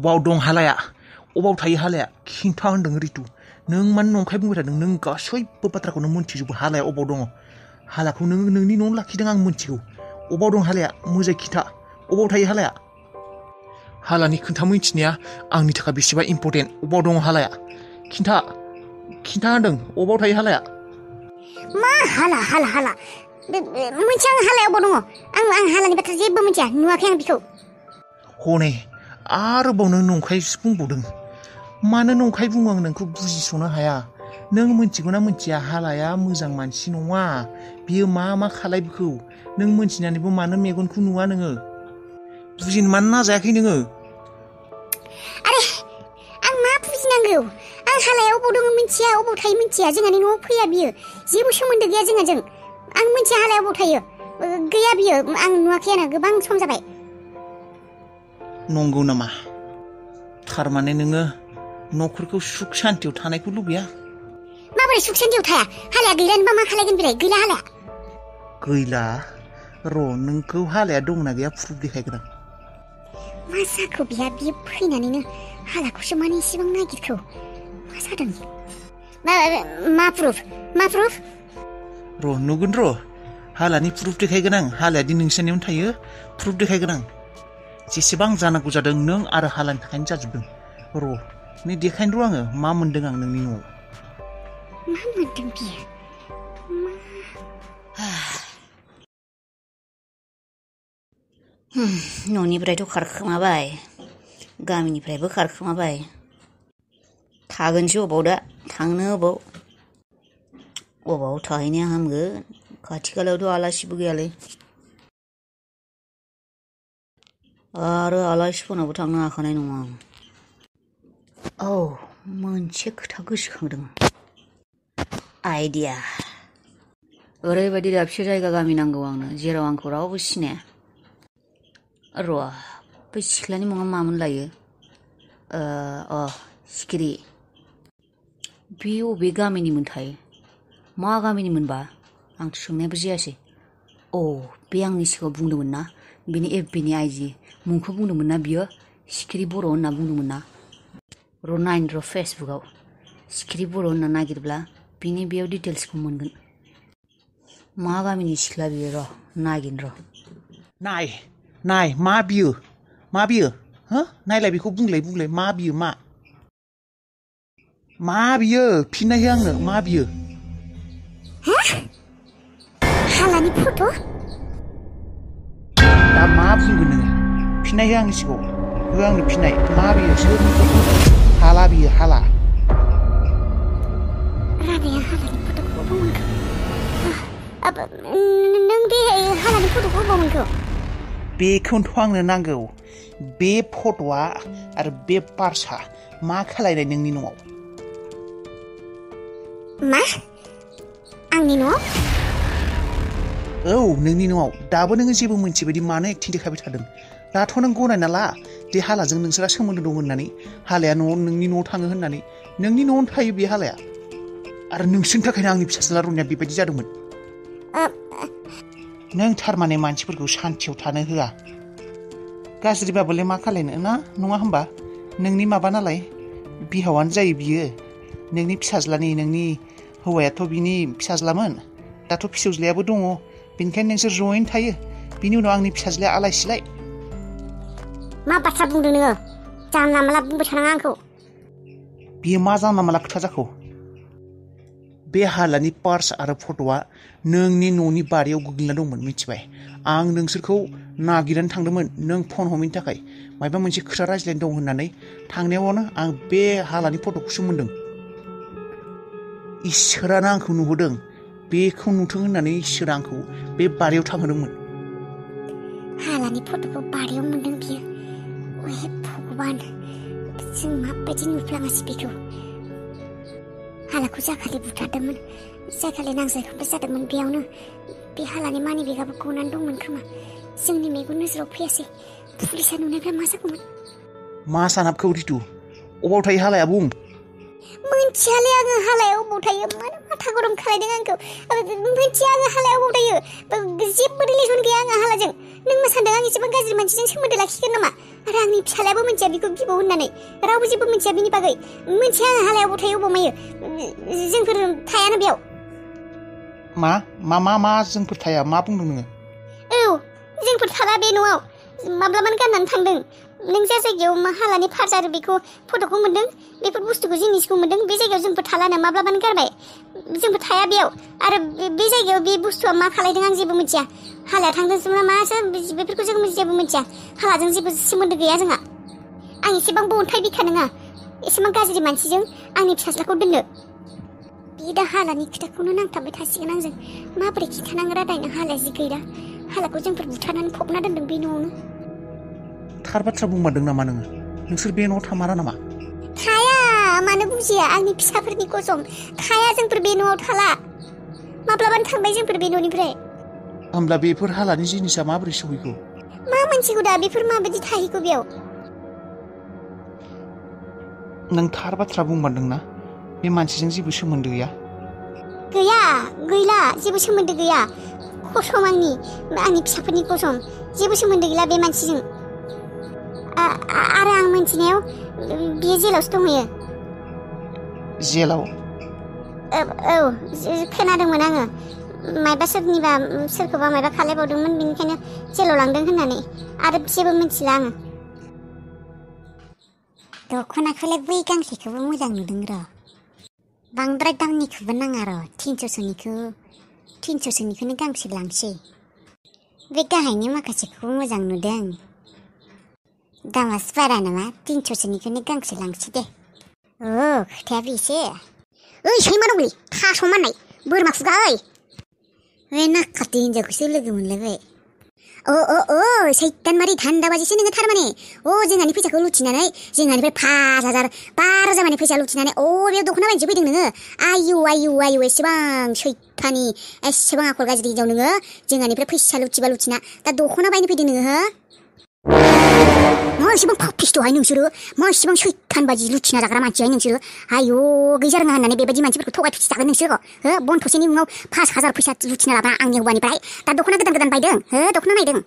अबाव दं हालाया अबाव थायो हालाया खिन्था होनदों रितु नों मानो नंखाय बुंबाय थादों नों गासैबो बाथ्राखौनो मोनथिजोबो हालाया अबाव दङ हालाखौ नों नोंनि न'आव लाखिदों आं मोनथिगौ अबाव दं हालाया मोजाङै खिन्था अबाव थायो हालाया हालानि खोन्था मिथिनाया आंनि थाखाय बेसेबा इम्पर्टेन्ट अबाव दङ हालाया खिन्था होनदों अबाव थायो हालाया मा हाला मोनथिया आं हालाया अबाव दङ आं हालानि बाथ्रा जेबो मिथिया नुवाखै आं बिखौ हनै आरोबाव नों नंखायसो बुंबावदों मानो नंखाय बुङो आं नोंखौ बुजिस'नो हाया नों मिथिगौना मिथिया हालाया मोजां मानसि नङा बियो मा खालायबोखौ नों मिथिनानैबो मानो मेगनखौ नुवा नोङो बुजिनो मानो नाजायाखै नोङो आरे आं मा बुजिनांगौ आं हालाया अबाव दङ मिथिया अबाव थायो मिथिया जोंहानि न'आव फैया बियो जेबो सोमोन्दो गैया जोंहाजों आं मिथिया हालाया अबाव थायो गैया बियो आं नुवाखैयानो गोबां सम जाबाय नंगौ नामा थारमाने नोङो न'खरखौ सुख सान्तियाव थानायखौ लुबैया माबोरै सुख सान्तियाव थाया हालाया गैलानोबा मा खालायगोन बिलाय गैला हालाया गैला र' नोंखौ हालाया दंना गैया प्रुफ देखायगोन आं मा जाखो बियो फैनानैनो हालाखौसो मानो इसेबां नागिरखौ मा जादों मा प्रुफ र' नुगोन र' हालानि प्रुफ देखायगोन आं हालायादि नोंसानियावनो थायो प्रुफ देखायगोन आं जेसेबां जानांगौ जादों नों आरो हालानि थाखायनो जाजोबदों र' नै देखायनो र' आङो मा मोनदों आं नोंनि न'आव मा मोनदों बियो न'निफ्रायथ' खारखोमाबाय गामिनिफ्रायबो खारखोमाबाय थागोनसो अबाव दा थांनो अबाव थाहैनाया हामगोन खाथि खालायावथ' आलासिबो गैयालै आरो आलासिफोरनावबो थांनो हाखानाय नङा आं मोनसे खोथा गोसोखांदों आइडिया ओरैबायदि दाबसे जायगा गामि नांगौ आंनो जेराव आंखौ रावबो सिनाया र' बै सिख्लानि मुङा मामोन लायो सिखिरि बे अबे गामिनिमोनथाय मा गामिनिमोनबा आंथ' सोंनायबो जायासै बे आंनि सिगाङाव बुंदोंमोन ना बेनि एफबिनि आइजि मुंखौ बुंदोंमोन ना बियो सिखिरि बर' होनना बुंदोंमोन ना र' नाइन र' फेसबुकआव सिखिरि बर' होनना नागिरब्ला बिनि बेयाव डिटेल्सखौ मोनगोन मा गामिनि सिख्ला बियो र' नागिन र' नाय मा बियो हो नायलाय बेखौ बुंलाय मा बियो मा बियो फिननाय हो आंनो मा बियो हालानि फट' दा मा बुंगोन नोङो फिननाय हो आंनि सिगाङाव हो आंनो फिननाय मा बियो सोरनि फट' हाला बियो हाला राधाया हालानि फट'खौ बबाव मोनखो नों बे हालानि फट'खौ बबाव मोनखो बेखौनोथ' आंनो नांगौ बे फट'आ आरो बे पार्सआ मा खालायनाय नोंनि न'आव मा आंनि न'आव नोंनि न'आव दाबो नोङो जेबो मोनथिबायदि मानो एक्टिं देखायबाय थादों दाथ' नों गनायना ला बे हालाजों नोंसोरा सोमोन्दो दं होननानै हालाया नोंनि न'आव थाङो होननानै नोंनि न'आवनो थायो बे हालाया आरो नोंसोरनि थाखायनो आंनि फिसाज्ला रनिया बेबायदि जादोंमोन नों थारमाने मानसिफोरखौ सान्थियाव थानो होआ गाज्रिबाबोलाय मा खालायनो ना नङा होमबा नोंनि माबा नालाय बिहावानो जायो बियो नोंनि फिसाज्लानि नोंनि हौवायाथ' बिनि फिसाज्लामोन दाथ' फिसौज्लायाबो दङ बेनिखायनो नोंसोर जयैनो थायो बिनि उनाव आंनि फिसाज्लाया आलाय सिलाय मा बाथ्रा बुंदों नोङो जानला माला बुंबाय थानाङा आंखौ बियो मा जानला माला खोथा जाखो बे हालानि पार्स आरो फट'आ नोंनि न'नि बारियाव गोग्लैना दंमोन मिथिबाय आं नोंसोरखौ नागिरनानै थांदोंमोन नों फन हमैनि थाखाय माबा मोनसे खोथा रायज्लायनो दं होननानै थांनायावनो आं बे हालानि फट'खौसो मोनदों इसोरानो आंखौ नुहोदों बेखौ नुथों होननानै इसोरा आंखौ बे बारियाव थांहोदोंमोन हालानि फट'खौ बारियाव मोनदों बियो हे भगबान जों माबायदि नुफ्लाङासै बेखौ हालाखौ जाखालि बुथारदोंमोन जाखालि नांज्लाय खमलाय जादोंमोन बेयावनो बे हालानि मानि बेगाबो गनानै दंमोन खोमा जोंनि मेगन नोजोराव फैयासै पुलिसा नुनायफ्रा मा जागौमोन मा सानाबखौ रितु अबाव थायो हालाया बुं मोनथियालै आङो हालायाव अबाव थायो मानो माथा गरम खालायदों आंखौ मोनथिया आङो हालायाव अबाव थायो जेबो रिलेसन गैया आंहा हालाजों नों मा सानदों आं एसेबां गाज्रि मानसिजों सोमोन्दो लाखिगोन नामा आरो आंनि फिसालायाबो मिथिया बिखौ बिबौ होननानै रावबो जेबो मिथिया बिनि बागै मिथिया आं हालायाव अबाव थायो अबाव मायो जोंफोर थायानो बेयाव मा जोंफोर थाया मा बुंदों नोङो औ जोंफोर थाला बे न'आव माब्लाबानो गाननानै थांदों नों जा जायगायाव मा हालानि फार्जार बेखौ फट'खौ मोन्दों बेफोर बुस्थुखौ जिनिसखौ मोन्दों बे जायगायाव जोंफोर थालानो माब्लाबानो गारबाय जोंफोर थाया बेयाव आरो बे जायगायाव बे बुस्थुआ मा खालायदों आं जेबो मिथिया हालाया थांदोंसो ना मासो बेफोरखौ जों जेबो मिथिया हालाजों जेबो सोमोन्दो गैया जोंहा आं एसेबांबो अन्थाइ बिखा नङा एसेबां गाज्रि मानसिजों आंनि फिसाज्लाखौ दोननो बे दा हालानि खोथाखौनो नांथाबबाय थासिगोन आंजों माबोरै खिन्थानांगौ रादायनो हालाया जि गैया हालाखौ जोंफोर बुथारनानै फबना दोनदों बे न'आवनो थार बाथ्रा बुंमारदों नामा नोङो नोंसोर बे न'आव थामारा नामा थाया मानो बुजिया आंनि फिसाफोरनि कसम थाया जोंफोर बे न'आव थाला माब्लाबानो थांबाय जोंफोर बे न'निफ्राय होमब्ला बेफोर हालानि जिनिसा माबोरै सहैखो मा मोनथिगौ दा बेफोर माबायदि थाहैखो बेयाव नों थार बाथ्रा बुंमारदोंना बे मानसिजों जेबो सोमोन्दो गैला जेबो सोमोन्दो गैया कसम आंनि फिसाफोरनि कसम जेबो सोमोन्दो गैला बे मानसिजों आरो आं मिन्थिनायाव बियो जेलावसो दंहैयो जेलाव औ खोनादोंमोन आङो मायबा सोरखौबा मायबा खालायबावदोंमोन बेनिखायनो जेलाव लांदों होननानै आरो जेबो मिन्थिला आङो दख'नाखौलाय बै गांसेखौबो मोजां नुदों र' बांद्राय दामनिखौबो नाङा र' 300सोनिखौनो गांसे लांसै बे गाहायनि माखासेखौबो मोजां नुदों दामासो बारा नामा 300सोनिखौनो गांसे लांसै दे खोथाया बेसो ओइ सैमा दंलै थास' माननाय बोरमा खुगा ओइ बे नाखाथि हिनजावखौसो लोगो मोनलायबाय सैतानमारि धान्दाबाजिसो नोङो थारमाने जोंहानि फैसाखौ लुथिनानै जोंहानिफ्राय 5,000 12,000 मानि फैसा लुथिनानै बेयाव दख'ना बायनोसो फैदों नोङो आयु एसेबां सैतानि एसेबां आखल गाज्रि हिनजाव नोङो जोंहानिफ्राय फैसा लुथिना दा दख'ना बायनो फैदों नोङो हो मा एसेबां फापिस्तहाय नोंसोरो मा एसेबां सैतान बायदि लुथिना जाग्रा मानसिहाय नोंसोरो आयु गैजारोङा होननानै बेबायदि मानसिफोरखौ थगायफिथि जागोन नोंसोरो बन थसेनि मुङाव 5,000 फैसा लुथिना लाबा आंनि हौवानिफ्राय दा दख'ना गोदान बायदों दख'ना नायदों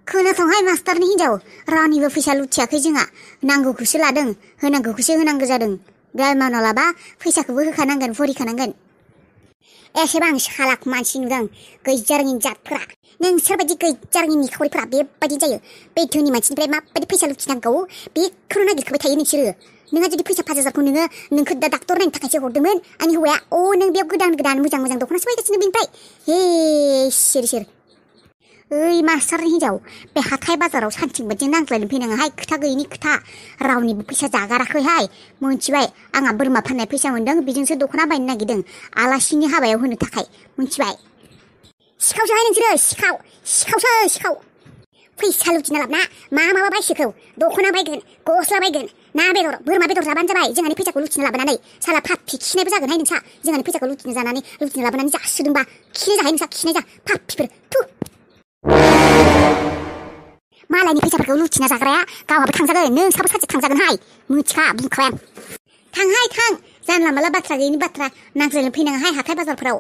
खोनासंहाय मास्टारनि हिनजाव रावनिबो फैसा लुथियाखै जोंहा नांगौखौसो लादों होनांगौखौसो होनांगौ जादों गारमानाव लाबा फैसाखौबो होखानांगोन भरिखानांगोन एसेबां सालाक मानसि नुदों गैजारोङि जातफोरा नोंसोरबायदि गैजारोङि निखावरिफोरा बेबायदि जायो बे धोनि मानसिनिफ्राय माबायदि फैसा लुथिनांगौ बेखौनो नागिरखाबाय थायो नोंसोरो नोंहा जुदि फैसा 5,000खौ नोंखौ दा डाक्टर नायनो थाखायसो हरदोंमोन आंनि हौवाया नों बेयाव गोदान मोजां दख'नासो बायगासिनो बेनिफ्राय हे सोर ओइ मास्टारनि हिनजाव बे हाथाय बाजाराव सानथिं बायदि नांज्लायनो फैनाङाहाय खोथा गैयिनि खोथा रावनिबो फैसा जागाराखैहाय मोनथिबाय आंहा बोरमा फाननाय फैसा मोनदों बेजोंसो दख'ना बायनो नागिरदों आलासिनि हाबायाव होनो थाखाय मोनथिबाय सिखावसोहाय नोंसोरो सिखाव फैसा लुथिना लाबना माबा बायसोखौ दख'ना बायगोन गस्ला बायगोन ना बेदर बोरमा बेदर जाबानो जाबाय जोंहानि फैसाखौ लुथिना लाबोनानै साला फापि खिनायबो जागोनहाय नोंसा जोंहानि फैसाखौ लुथिना लाबोनानै जासोदोंबा खिनाय जाहाय नोंसा खिनाय जा फापिफोर थु मालायनि फैसाफोरखौ लुथिना जाग्राया गावहाबो थांजागोन नोंसाबो सानसे थांजागोनहाय मिथिखा बुंखाबाय आं थां जानला माला बाथ्रा गैयिनि बाथ्रा नांज्लायनो फैनाङाहाय हाथाय बाजारफोराव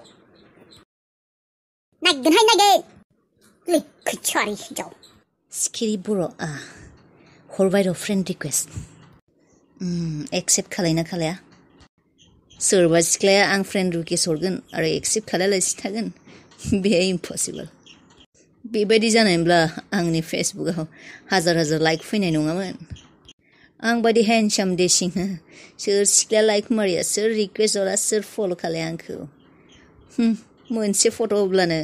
नायगोन खैथियारि हिनजाव सिखिरि बर' हरबाय र' फ्रेन्ड रिकुवेस्ट एक्सेप्ट खालायना खालाया सोरबा सिख्लाया आं फ्रेन्ड रिकुवेस्ट हरगोन आरो एक्सेप्ट खालायालासे थागोन बेयो इम्पसिबल बेबायदि जानायमोनब्ला आंनि फेसबुकआव हाजार लाइक फैनाय नङामोन आं बायदि हेन्डसाम देसिं सोर सिख्लाया लाइक मारिया सोर रिकुवेस्ट हरा सोर फल' खालाया आंखौ मोनसे फट' होब्लानो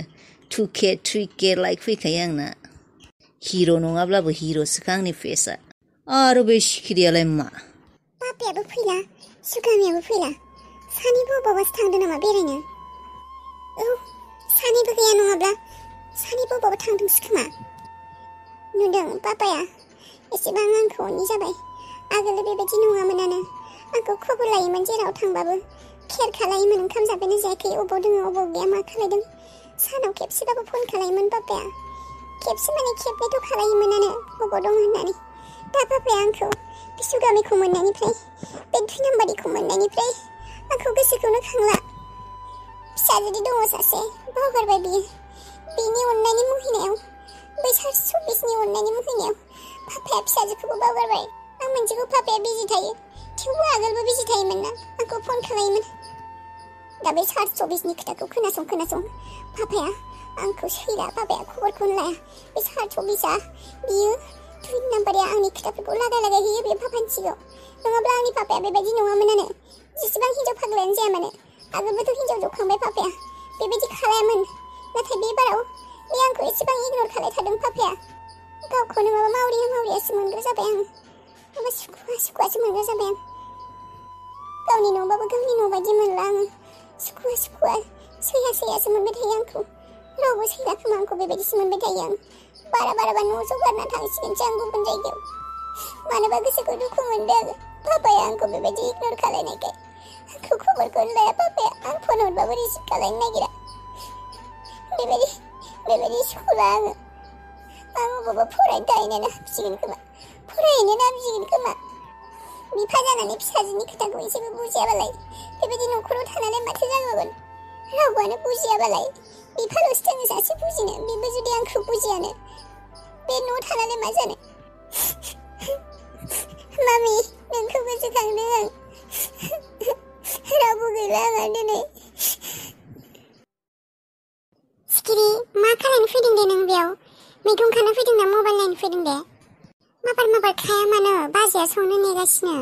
2K 3K लाइक फैखायो आंना हिर' नङाब्लाबो हिर'सोखा आंनि फेसआ आरो बे सिखिरियालाय मा पापायाबो फैला सुगामियाबो फैला सानैबो बबावबासो थांदों नामा बेरायनो सानैबो गैया नङाब्ला सानैबो बबावबा थांदोंसो खोमा नुदों पापाया एसेबां आंखौ अननि जाबाय आगोल बेबायदि नङामोनानो आंखौ खबर लायोमोन जेराव थांबाबो केयार खालायोमोन ओंखाम जाबायना जायाखै अबाव दङ अबाव गैया मा खालायदों सानाव खेबसेबाबो फन खालायोमोन पापाया खेबसे माने खेबनैथ' खालायोमोनानो अबाव दं होननानै दा पापाया आंखौ बे सुगामिखौ मोननायनिफ्राय बे धुनाम्बारिखौ मोननायनिफ्राय आंखौ गोसोखौनो खांला फिसाजोदि दङ सासे बावगारबाय बियो बिनि अननायनि मुहिनायाव बै पापाया फिसाजोखौबो बावगारबाय आं मोनथिगौ पापाया बिजि थायो थेवबो आगोलबो बिजि थायोमोन ना आंखौ फन खालायोमोन दा बे 24नि खोथाखौ खोनासं पापाया आंखौ सैला पापाया खबरखौनो लाया बे 24आ बियो 2 नाम्बारया आंनि खोथाफोरखौ लागाय होयो बे पापानि सिगाङाव नङाब्ला आंनि पापाया बेबायदि नङामोनानो जेसेबां हिन्जाव फाग्लायानो जाया मानो आगोलबोथ' हिन्जाव जखांबाय पापाया बेबायदि खालायामोन नाथाय बे बाराव बे आंखौ एसेबां इगनर खालायथारदों पापाया गावखौनो माबा मावरियासो मोनग्रा जाबाय आं माबा सुखुवासो मोनग्रा जाबाय आं गावनि न'बाबो गावनि न' बायदि मोनला आङो सुखुवा सैयासो मोनबाय थायो आंखौ रावबो सैला खोमा आंखौ बेबायदिसो मोनबाय थायो आं बाराबा न'आव गारना थांसिगोनसो आं गुबुन जायगायाव मानोबा गोसोखौ दुखु मोनदों पापाया आंखौ बेबायदि इगनर खालायनायखाय आंखौ खबरखौनो लाया पापाया आं फन हरबाबो रिसिभ खालायनो नागिरा बेबायदि सुखुला आं अबावबा फरायनो थाहैनो नांसिगोन खोमा बिफा जानानै फिसाजोनि खोथाखौ एसेबो बुजियाबालाय बेबायदि न'खराव थानानै माथो जागौमोन रावबोआनो बुजियाबालाय बिफाल'सो दोङो सासे बुजिनो बेबो जुदि आंखौ बुजियानो बे न'आव थानानै मा जानो मामि नोंखौ गोसोखांदों आं रावबो गैला आंहा दिनै सिखिरि मा खालामनो फैदों दे नों बेयाव मैगं खानो फैदों ना मबाइल नायनो फैदों दे माबार खाया मानो बाजैया संनो नेगासिनो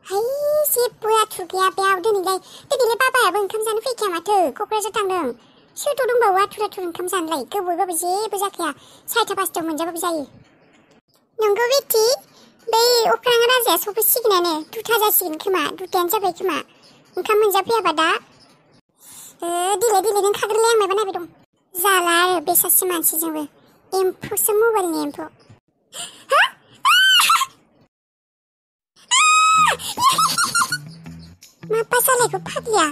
है जेबो आथुर गैया बेयाव दिनैलाय बाबायाबो ओंखाम जानो फैखाया माथो क'क्राझार थांदों सोरथ' दंबावो आथुर गोंखाम जानोलाय गोबाव जेबो जाखाया 4:00-5:00 मोनजाबाबो जायो नंगौ बेटि बै अख्रां राजाया सफैसिगोनानो 2था जासिगोन खोमा 2थायानो जाबाय खोमा ओंखाम मोनजाफैयाबा दा दिले नों खाग्रोलाय आं माबा नायबाय दं जाला आरो बे सासे मानसिजोंबो एम्फौसो मबाइलनि एम्फौ मा पासालायखौ फाग्लिया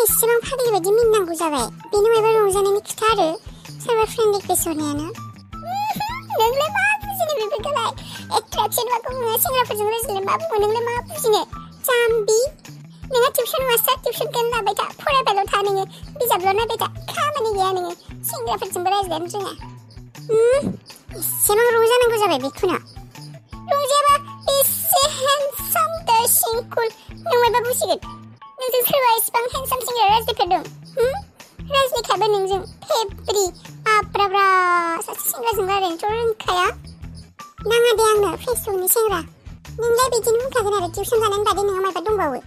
एसेबां फाग्लि बायदि मिनिनांगौ जाबाय बेनो माबा रंजानायनि खोथा आरो सोरबा फ्रेन्ड रिक्वेस्ट हरनायानो नोंलाय मा बुजिनो बेफोरखौलाय एट्रेक्सन माखौ बुङो सेंग्राफोरजों रायज्लायनो मा बुङो नोंलाय मा बुजिनो जाम्बि नोंहा टिउसन मास्टार टिउसनखौनो लाबाय था फरायबायल' था नोङो बिजाबल' नायबाय था खामानि गैया नोङो सेंग्राफोरजोंबो रायज्लायनो रोङा एसेबां रंजानांगौ जाबाय बेखौनो रंजायाबा एसे हेन्डसाम दाशिं कुल नों माबा बुजिगोन नोंजों सोरबा इसिबां हेन्डसाम सेंग्रा रायज्लायफेरदों रायज्लायखायाबो नोंजों फेब्रि आब्राब्रा सासे सेंग्राजों रायज्लायनोथ' रोंखाया नाङा दे आंनो फेसबुकनि सेंग्रा नोंलाय बिदिनो बुंखागोन आरो टिउसन लानायनि बादै नोंहा माबा दंबावो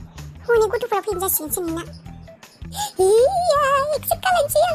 हौवानि गथ'फोरा फैनो जासिगोनसो नोंना एक्सेप्ट खालायनोसै आं